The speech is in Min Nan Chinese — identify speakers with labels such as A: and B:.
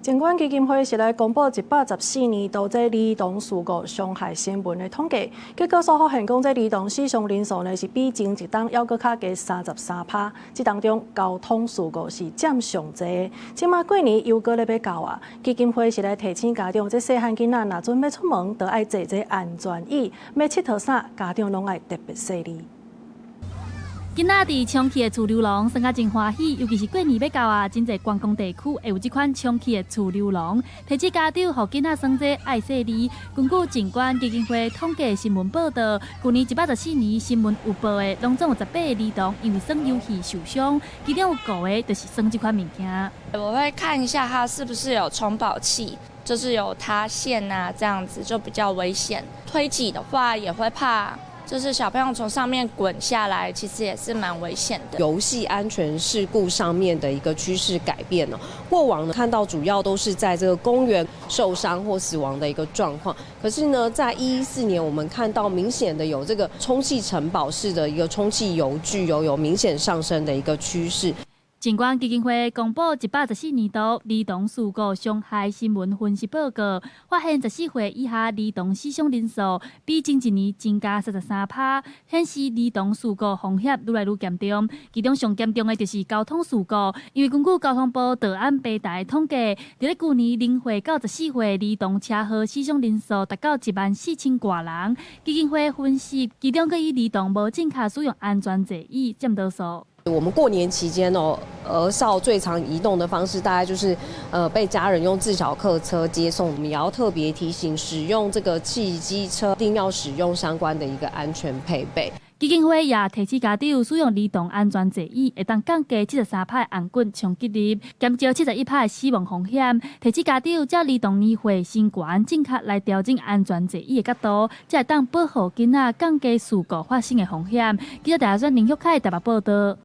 A: 疾管基金會是來公布114年度這兒童事故傷害新聞的統計，結果所發現講，這兒童死傷人數呢是比前一冬猶閣較低33%。這當中交通事故是佔上濟。這馬過年又閣咧欲到啊，基金會是來提醒家長，這細漢囡仔若準欲出門，著愛坐這安全椅，欲𨑨迌啥，家長攏愛特別細膩。
B: 囡仔佇充氣的儲溜廊耍甲真歡喜，尤其是過年欲到啊，真濟觀光地區會有這款充氣的儲溜廊，提醒家長予囡仔耍這愛細膩。根據疾管基金會統計新聞報道，舊年114年新聞有報的，攏總有18個兒童因為耍遊戲受傷，其中有五個就是耍這款物件。
C: 我會看一下它是不是有充飽器，就是有塌陷啊，這樣子就比較危險。推擠的話也會怕，就是小朋友從上面滾下來，其實也是蠻危險的。
D: 遊戲安全事故上面的一個趨勢改變呢，過往呢看到主要都是在這個公園受傷或死亡的一個狀況，可是呢，在114年我們看到明顯的有這個充氣城堡式的一個充氣遊具有明顯上升的一個趨勢。
B: 疾管基金會公布114年度兒童事故傷害新聞分析報告，發現14歲以下兒童死傷人數比前一年增加33%，顯示兒童事故風險愈來愈嚴重。其中上嚴重的就是交通事故，因為根據交通部道安平台統計，佇咧舊年0歲到14歲兒童車禍死傷人數達到1萬4千外人。基金會分析，其中閣以兒童無正確使用安全座椅佔多數。
D: 我們過年期間哦，兒少最常移動的方式，大概就是被家人用自小客車接送。我們也要特別提醒，使用這個汽機車一定要使用相關的一個安全配備。
B: 基金會也提醒家長，使用兒童安全座椅會當降低73%的頷頸衝擊力，減少71%的死亡風險。提醒家長，照兒童年歲身懸正確來調整安全座椅的角度，才會當保護囡仔降低事故發生的風險。記者大選林玉凱台北報道。